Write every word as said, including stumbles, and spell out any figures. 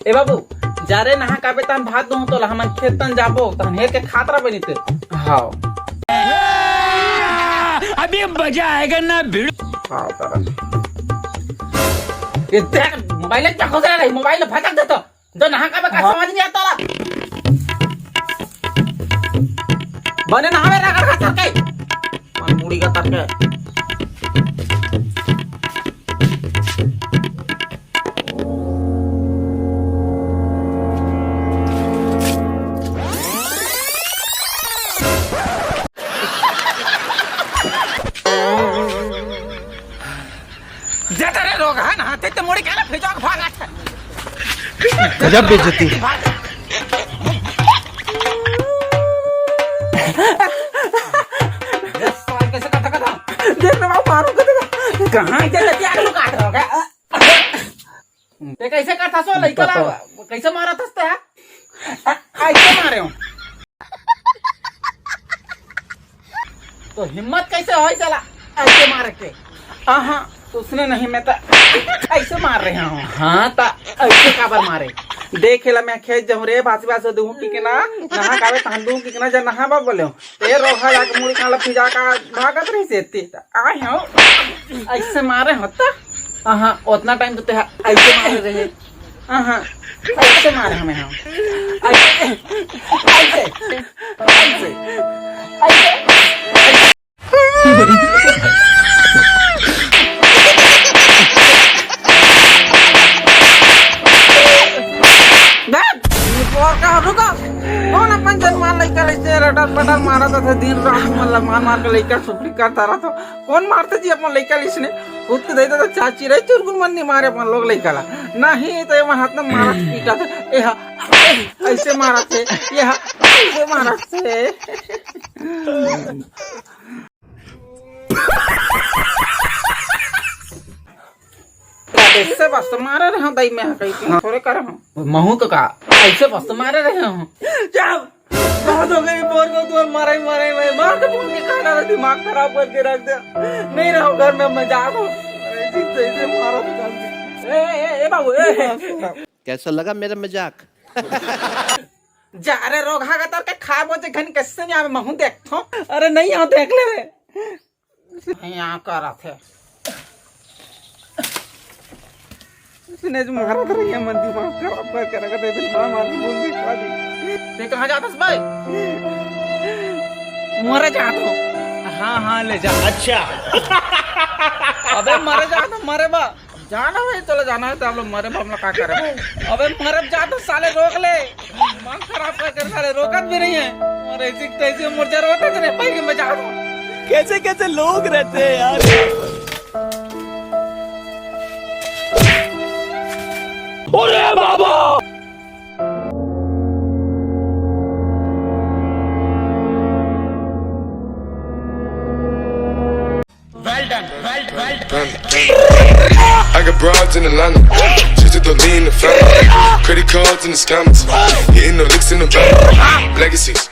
ए बाबू, जा रे, नहा काबे तहन भात दूहूं तोला, हमन खेत तन जाबो, तहन हेर के खात रह बनी ते। हाव। अभी मजा आएगा ना भिड़ू। हाव, तारा। ये देख, मोबाइल में क्या खोज रहा है? मोबाइल में भटक देता। जो नहा काबे का हाँ। समझ नहीं आता ला। बने नहावे रगड़ का तरके। मन मुड़ी का तरके। जतरे रोग है ना, ते ते मोड़ी के ना फिजाक भागत है। गजब बेइज्जती है। ये साल कैसे करता करता? देख ना बाबू, मारू करता। कहाँ के जतिया को काट रहा है? ते कैसे करता सो लइका ला? कैसे मारा था ते? ऐसे मारे हूँ। तो हिम्मत कैसे होय साला ऐसे मारे के? आहा, उसने नहीं, मैं तो ऐसे मार रहे हूँ। हाँ, ता ऐसे काबर मारे? देख ला, मैं खेत जाऊँ रे, बासी बासी दूँ कि के ना, नहा काबे तहन दूँ कि के ना, जा नहा बा बोले हूँ। ए रोहा जाके मुड़ी काला फिजा का भागत रही से, ते आए हूँ। ऐसे मारे होता। आहा, उतना टाइम तो ते ऐसे मारे रहे। आहा, ऐसे मारे हमें हम। ऐसे, ऐसे, ऐसे, ऐसे। देख, और का रुको? कौन अपन जन्मा लइका लइसे रटक पटक मारत हे दिन रात, मतलब मार मार के लइका सुपली करता रहत हो। कौन मारते जी अपन लइका लइसने? खुद के दे दे तो चाची रही चुरगुन मन नहीं मारे अपन लोग लइका ला। नहीं तो ये मन हाथ में मारत पीटत हे। ए हा, ऐसे मारत हे। ये हा, ऐसे मारत हे। ऐसे बस तो मारे रहे हूँ दाई, मैं कहीं हाँ। थोड़े करे हूँ। महू तो का, ऐसे बस तो मारे रहे हूँ। जाओ, बहुत हो गई, बोर को तू मारा ही मारा ही, मैं मार के फोन के खाना रहा, दिमाग खराब करके रख दे। नहीं रहो घर में, मैं जा रहा हूँ। ऐसे, ऐसे मारा तो जान दे। ए, ए, ए, बाबू, ए, ए। कैसा लगा मेरा मजाक? जा रे, रोगहा का तर के खा बोचे घन कैसे नहीं आवे, महू देख थो। अरे नहीं, यहाँ देख ले रे। यहाँ का रथे। इसने जो मारा था, ये मन दिमाग खराब कर के रखा था, इतने बड़ा मार के बोल दी, खा दी। ते कहाँ जाता है भाई? मरे जाता हूँ। हाँ, हाँ, ले जा। अच्छा। अबे मरे जाता, मरे बा। जाना भाई, चलो जाना है तो आप लोग मरे बा, हम लोग का करे भाई? अबे मरे जाता, साले रोक ले। दिमाग खराब कर कर साले रोकत भी नहीं है। और ऐसी तैसी मुर्जा रोता तेरे भाई के मजा आता। कैसे कैसे लोग रहते हैं यार। अरे बाबा। Well done, well, well done. I got broads in Atlanta. Just to throw me in the family. Credit cards in the scammers. Hitting the licks in the van. Legacies.